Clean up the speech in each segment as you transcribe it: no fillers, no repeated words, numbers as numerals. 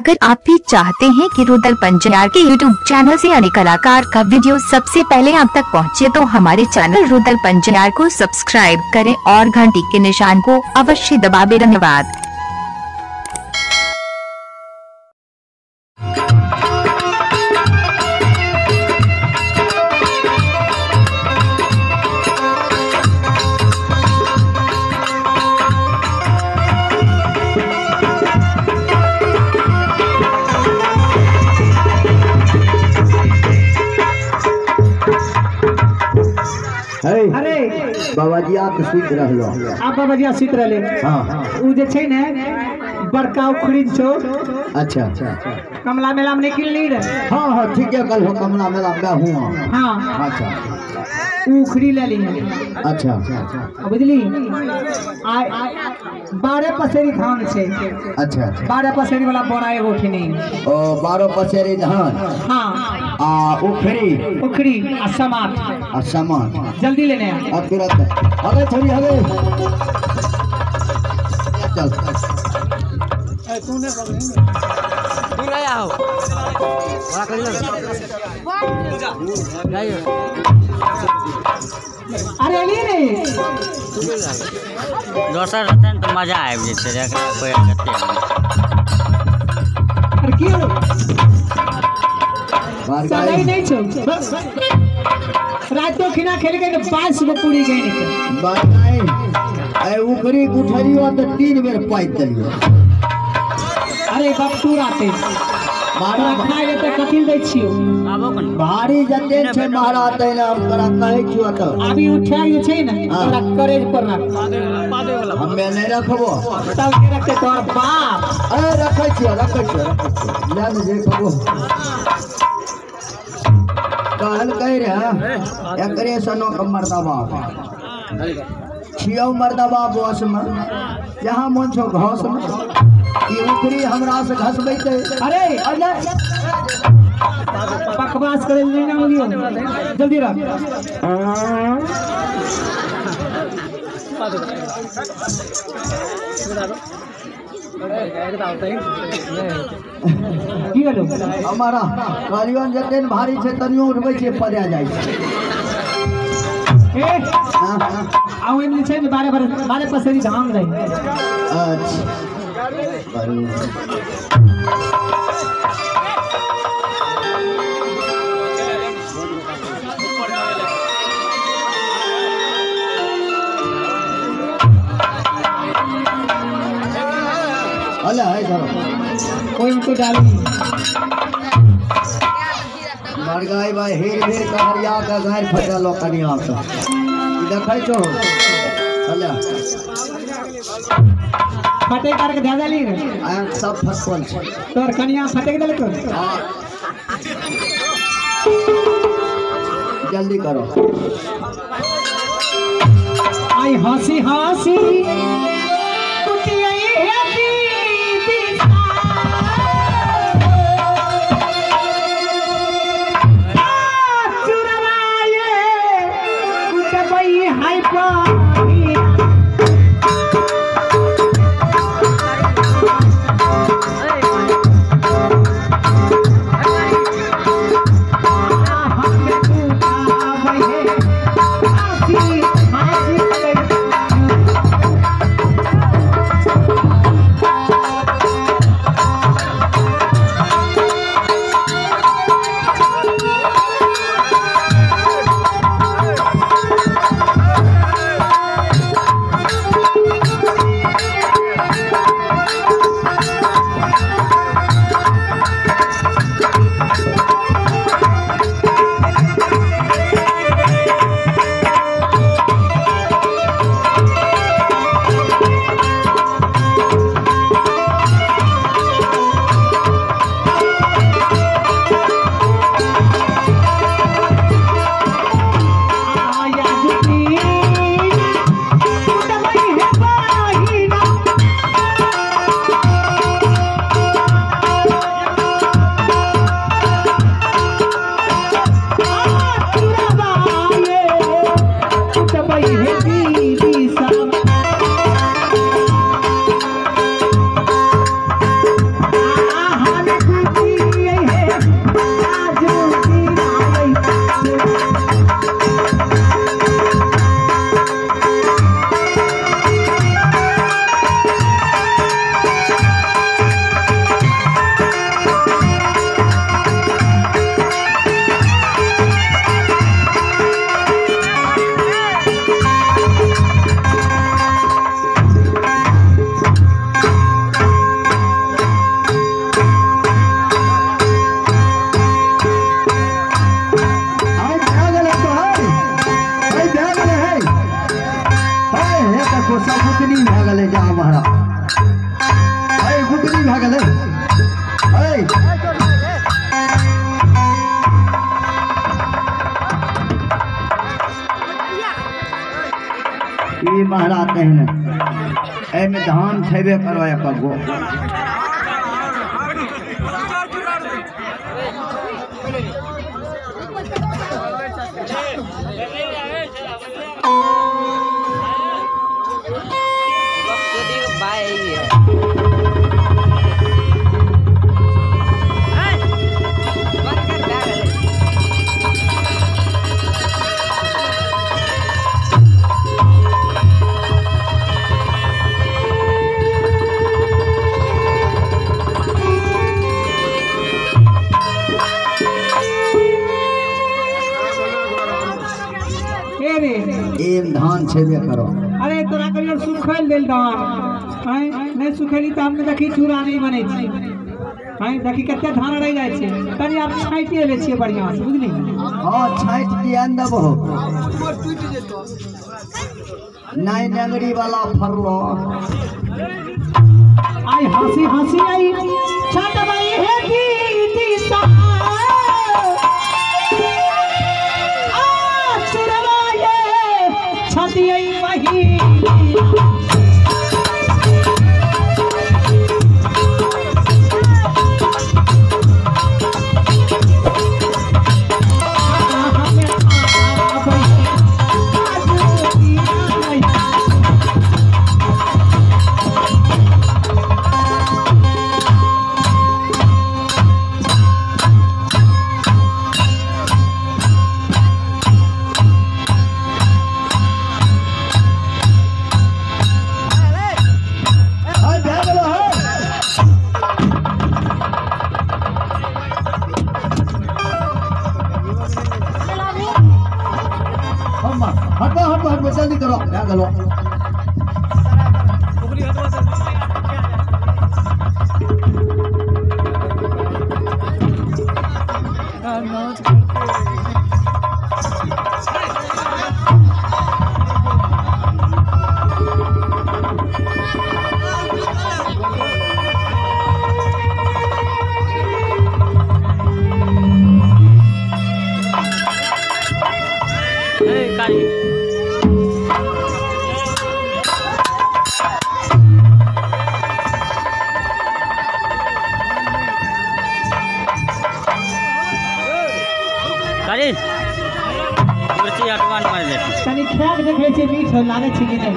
अगर आप भी चाहते हैं कि रुदल पंजियार के YouTube channel से अन्य कलाकार का वीडियो सबसे पहले आप तक पहुंचे तो हमारे चैनल रुदल पंजियार को सब्सक्राइब करें और घंटी के निशान को अवश्य दबावें। धन्यवाद। अरे बाबा जी आप सुति रहलो, आप बाबा जी सुति रहले। हाँ, उ जे छै ने बड़का उखड़ी छो। अच्छा, कमला मेला में निकल नहीं रहे। हाँ हाँ ठीक है, कल हो कमला मेला में हूँ। हाँ अच्छा, उखड़ी ले ली। अच्छा बुझली, 12 पसेरी धान छे। अच्छा, 12 पसेरी वाला बोरा एगो उठनी। ओ 12 पसेरी धान। हाँ, आ उखड़ी उखड़ी आ समाट, आ समाट जल्दी लेने आ। अब तुरंत अबे छोड़ी अबे चल। ए तूने पकड़ तू ले आओ बड़ा कर ले जाइए। अरे ली रे दोसर रहते ने तो मजा आबि जेतै रे, एकरा कोई कते। अरे की हो सलाई नहीं छो, रातो खिना खेल के 22 गो पूरी गई निकल। बाय ए उखड़ी उठरियो त 3 बेर पाइ देलियो। अरे बाप तू राते बारा खाय ले त कथि दै छियो। भारी जते छै महाराज तैना हम तोरा कहै छियो त अभी उठाय जे छै ने तोरा करेज पर रख। हमे नहि रखबो तब के रखते तोर बाप। ए रखै छियो रखै छियो रखै छियो ले ने जे कहबो। कहल कह रहे एकरे सनो के मर्दबा छियो, मर्दबा बस में जहाँ मन छो घास में ई उखड़ी हमरा से घसबैते। अरे बकवास करे नहीं ना बोलियो, जल्दी रख। की गेलो हमारा कहलियन जतेन भारी छै तनियो उठबै छै पदा जाइ छै। ए आ ओइमे जे छै ने 12 पसेरी धान रहे। अच्छा अला है धरो कोई तो डाली मर गई भाई हेर हेर कहरिया का गाय फटल कनिया से देखै छो। अला फटे कर के दे देली रे, आ सब फसल छै तोर कनिया फटे देलक। हां जल्दी करो। आई हंसी हंसी कुटियाई हे दीदी चुरवाए कुटबई हाय पानी। हंसी हंसी। महरा तेहने एहिमे धान छेबे करो एक गो। धान छेबे करो। अरे तोरा करियो सुखैल देल धान हैं, नहीं सुखैली त हमने देखी चूड़ा नहीं बनै छै हैं, देखी कते धान रह जाय छै। तनी आप छाँटिए ले छियै बढ़िया से, बुझली? हां छाँटि दिया न देबो नहीं नंगड़ी वाला फरलो। आई हंसी हंसी आई छाटबाई हे दीदी सा जल्दी करो क्या गलो। तनी खा के देखै छियै मीठ लागै छै कि नहीं।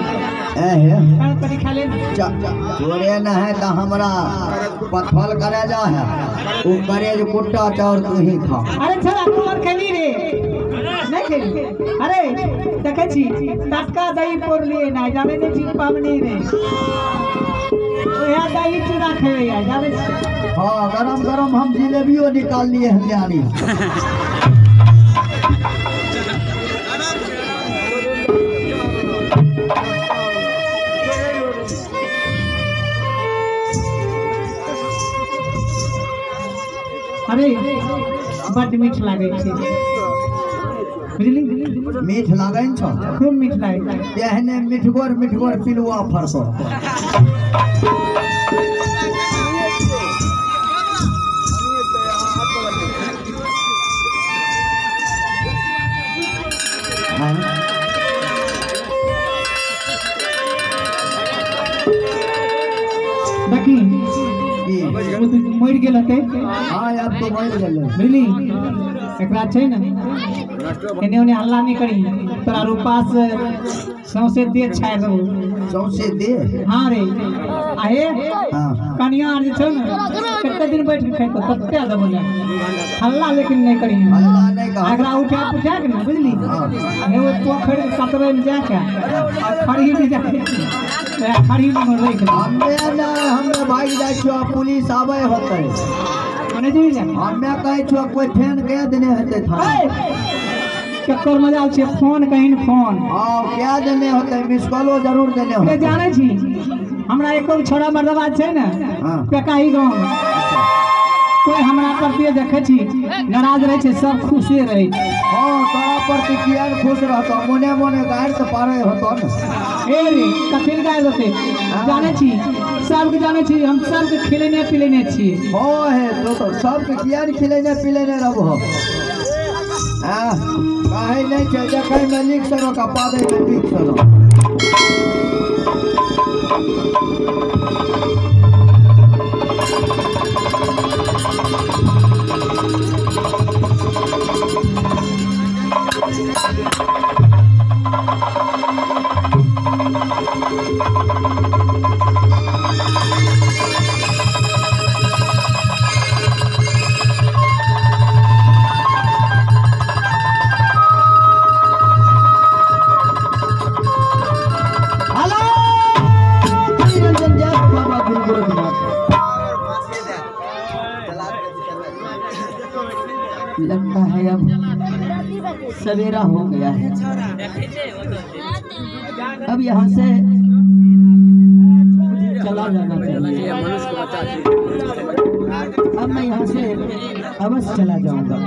ए हे तनी खा ले। चोरे न है त हमरा पथल करे जा है उ करे जो कुट्टा चाउर तू ही खा। अरे छोरा तू और खेली रे नहीं खेली। अरे देखै छी टटका दही पोरलिए ना जाने नै छी पावनी रे ओया दही चूड़ा खेबै या जाने छी। हां गरम गरम हम जिलेबियो निकाल लिए हम जानी। अरे बड मीठ लागै छै बुझली? मीठ लागै छौ? खूब मीठ लागै छै। तेहने मिठगोर मिठगोर पिलुआ फरसो। देखी मरि गेल होतै। हाँ अब तो मरि गेलै बुझली? एकरा छै ने एने ओने हल्ला नहीं करी तोरा रूपा से सौंसे देह छाड़ि देबौ। सौंसे देह? हाँ रे आहे कनिया आर जे छौ ने कते दिन बैठ के खैतो तते देबौ ने हल्ला लेकिन नहीं करी। हल्ला नहीं कहा एकरा उठा पुठा के ने बुझली एगो पोखरि के कतरे में जाके आ खड़ी में जाके खड़ी में रख दे। हमे ना हमे भागि जाइ छियो पुलिस आबै होतै। मने जी हमे कहै छियो कोई फोन कए देने हेतै थाना। केकर मजा छै फोन कहिन फोन। हां कए देने होतै मिस कॉलो जरूर देने होतै। जानै छी हमरा एको छोड़ा मर्दबा छै ने पेकाही गाँव में कोई हमरा प्रति देखै छी नाराज रहै छै सब खुशे रहै छै। हां तोरा प्रति किया खुश रहतो मोने मोने गारि तऽ पारै होतो ने। ए रे कथी गारि देतै जानै छी सबके जानै छी हम सबके खिलेने पिलेने छी। हां हे तो तो सबके किया खिलेने पिलेने रहबो। हां काहे नहीं छै देखै में नीक सनो का पादै में बीक सनो। लगता है अब सवेरा हो गया है। अब यहाँ से चला जाना चाहिए। अब मैं यहाँ से अवश्य चला जाऊंगा।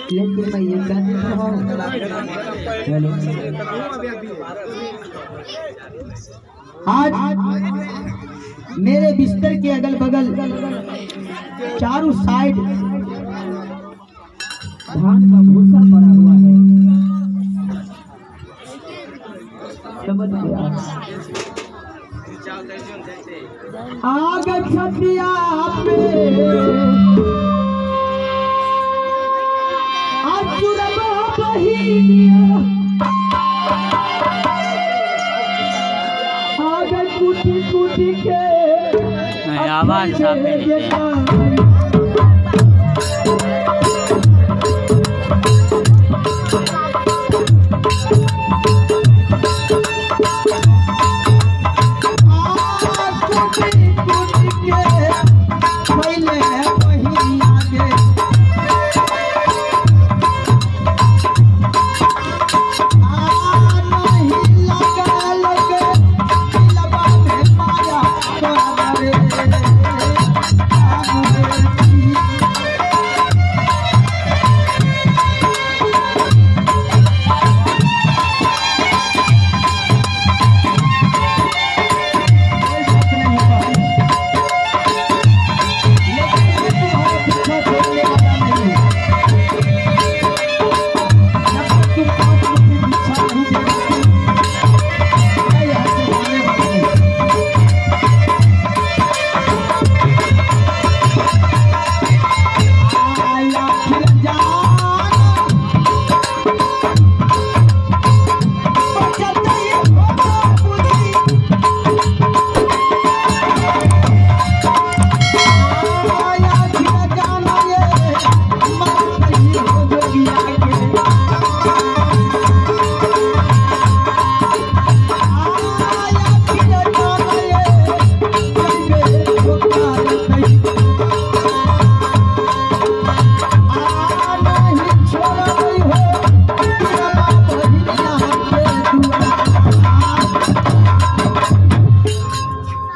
लेकिन मैं ये कह देता हूँ, हेलो, आज मेरे बिस्तर के अगल बगल चारों साइड धान का भूसा पड़ा हुआ है। समझ गया। आग छतिया पे नहीं, आवाज साफ नहीं है।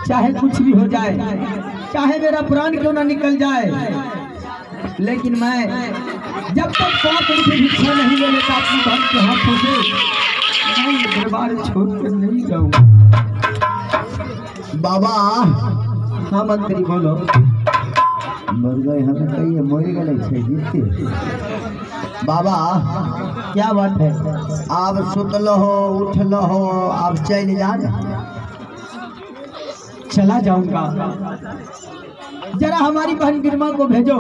चाहे कुछ भी हो जाए, चाहे मेरा प्राण क्यों ना निकल जाए, लेकिन मैं जब तक 5 रुपये भिक्षा नहीं ले लेता अपनी बहन के हाथों से, मैं ये दरबार छोड़कर नहीं जाऊंगा। बाबा, हाँ मंत्री बोलो। मर गए हमें कहिए, मर गए जीते। बाबा क्या बात है, आप सुतल हो उठल हो, आप चल जा रहे? चला जाऊंगा। जरा हमारी बहन गिरमा को भेजो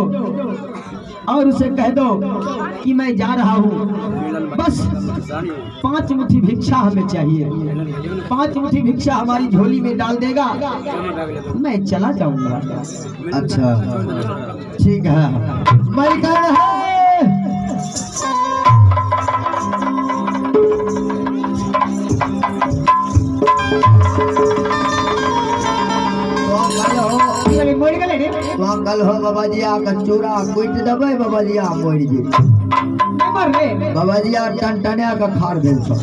और उसे कह दो कि मैं जा रहा हूँ, बस 5 मुट्ठी भिक्षा हमें चाहिए। 5 मुट्ठी भिक्षा हमारी झोली में डाल देगा, मैं चला जाऊंगा। अच्छा ठीक है, मैं कह रहा है कल हो बाबा जी आकर चूड़ा कुट देबै, बाबा जी आ मरि जेतै, बाबा जी आ टनटना के खार भेल सब।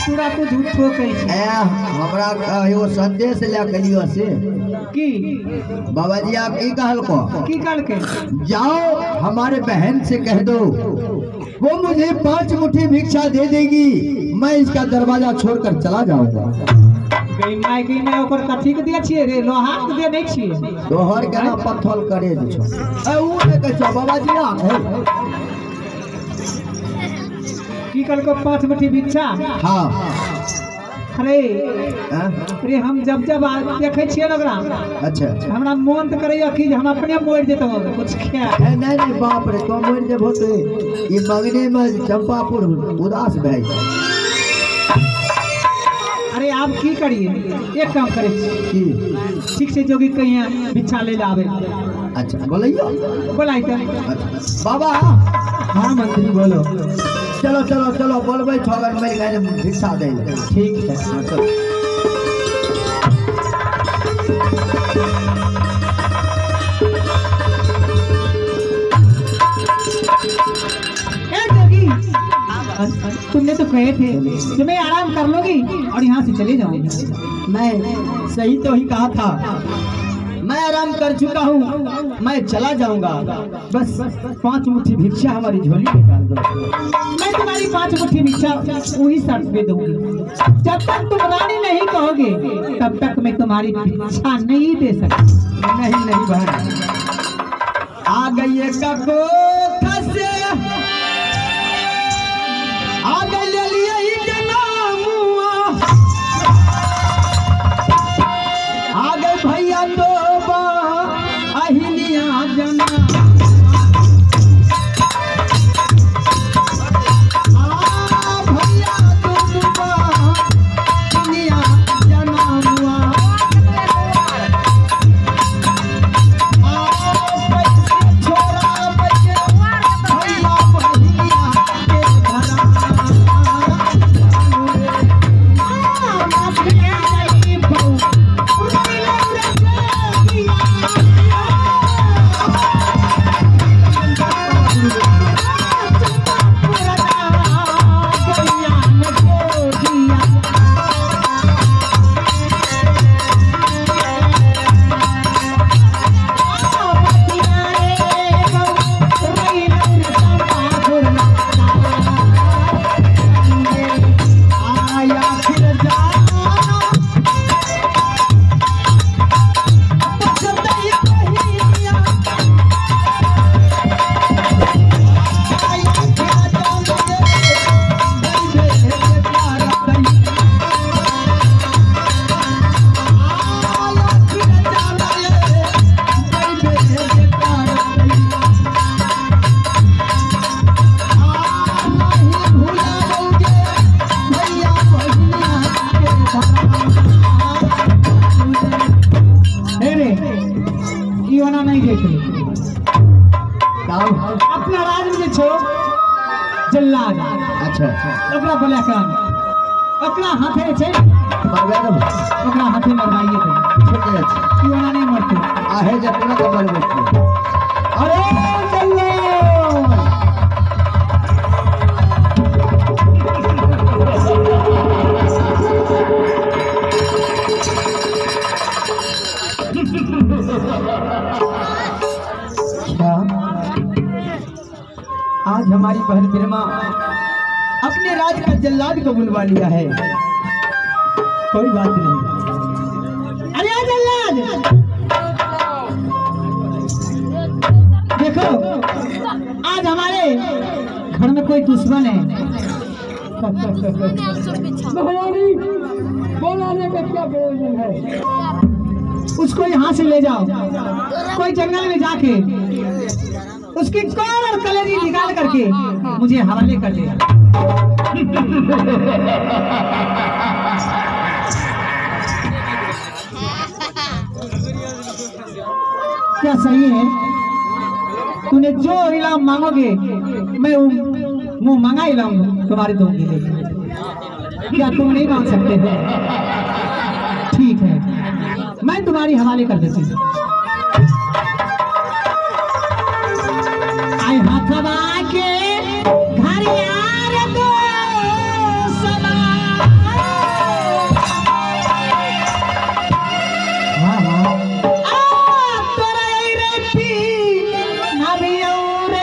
चूड़ा तो झूठो कहै छै। ए हमरा एगो संदेश लए के लियो से की बाबा जी आप की कहलको? की कहलकै? जाओ हमारे बहन से कह दो वो मुझे 5 मुट्ठी भिक्षा दे देगी, मैं इसका दरवाजा छोड़कर चला जाऊंगा। गई माय गई माय ओकर कथी के दिया छियै रे लोहा के दे नहीं छियै तोहर केना पत्थर करे जे छौ ए ऊ नै कहै छौ बाबाजी आ हे की कहलको 5 मुट्ठी भिक्षा। हां अरे अरे हम जब जब देखै छियै ने ओकरा। अच्छा हमरा मोन त करैया कि हम अपने मरि जेतौ कुछ खा। नहीं नहीं बाप रे तो मरि जेबो त ई मगने में चंपापुर उदास भए जाय। अरे आप की करिए एक काम करे की ठीक से जोगी कहिया भिक्षा ले आवे। अच्छा बोलैयो बोलाई त। अच्छा बाबा। हाँ मंत्री बोलो। चलो चलो चलो बोलबै छगन मिल गए भिक्षा दे। ठीक है चलो। ए जोगी तुमने तो कहे थे कि मैं आराम कर लूंगी और यहाँ से चले जाऊंगी। मैं सही तो ही कहा था, मैं आराम कर चुका हूँ, मैं चला जाऊंगा, बस 5 मुट्ठी भिक्षा हमारी झोली में डाल दो। मैं तुम्हारी 5 मुट्ठी भिक्षा वही शर्त पे दूंगी, जब तक तुम रानी नहीं कहोगे तब तक मैं तुम्हारी भिक्षा नहीं दे सकती। नहीं नहीं बहन आ गई कको खसे आ गई ले लिए जनामुआ आ गए भैया तो अहिलिया जना आ भैया तो अहिलिया जनामुआ आ पैसे छोरा बच्चे भैया बहिलिया के धरा अपना राज में छो जल्लाद। अच्छा ओकरा बोला के ओकरा हाथे छै मरवा देबो, ओकरा हाथे मरवाइए दे। ठीक अछि ई ओना नहीं मरतै आहे जे तुरंत मरबै छी। अरे जल्लाद आज हमारी बहन बिरमा अपने राज का जल्लाद को बुलवा लिया है। कोई बात नहीं। अरे जल्लाद देखो आज हमारे घर में कोई दुश्मन है। बोलाने का क्या प्रयोजन है? उसको यहाँ से ले जाओ, कोई जंगल में जाके उसकी कौर और कलेजी निकाल करके मुझे हवाले कर दे। क्या सही है? तूने जो इनाम मांगोगे मैं मुंह मांगा इनाम तुम्हारे दूंगी। क्या तुम नहीं मांग सकते हो? ठीक है, मैं तुम्हारी हवाले कर देती हूँ। आई हाथवा के घर यार को समा। हाँ हाँ आ तोरा रे पी नभी और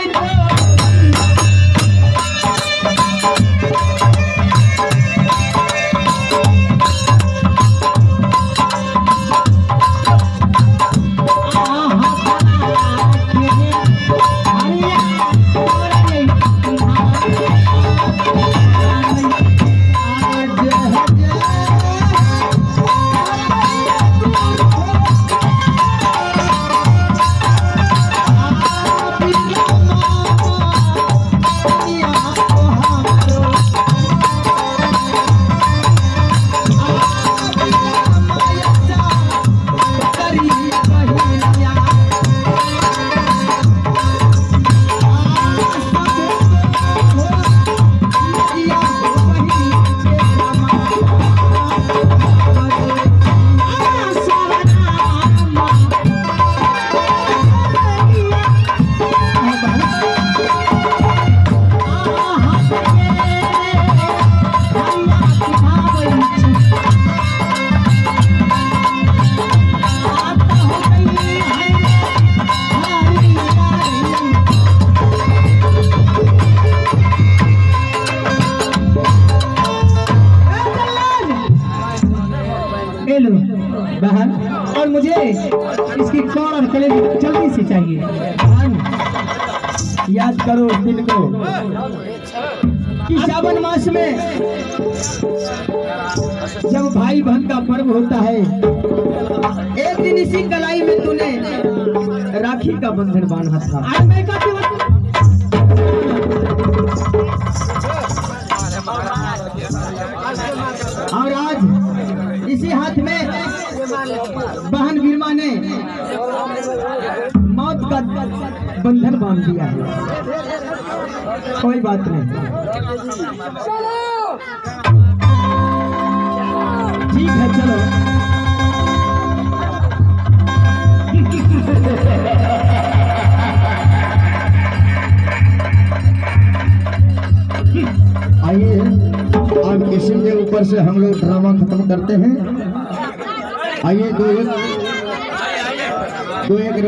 मुझे इसकी कौड़ और कलेजी जल्दी से चाहिए। याद करो उस दिन को कि सावन मास में जब भाई बहन का पर्व होता है, एक दिन इसी कलाई में तूने राखी का बंधन बांधा था। आज मैं का और आज इसी हाथ में बहन बीरमा ने मौत का बंधन बांध दिया है। कोई बात नहीं, ठीक है, चलो। आइए अब इसी के ऊपर से हम लोग ड्रामा खत्म करते हैं। आइए दो एक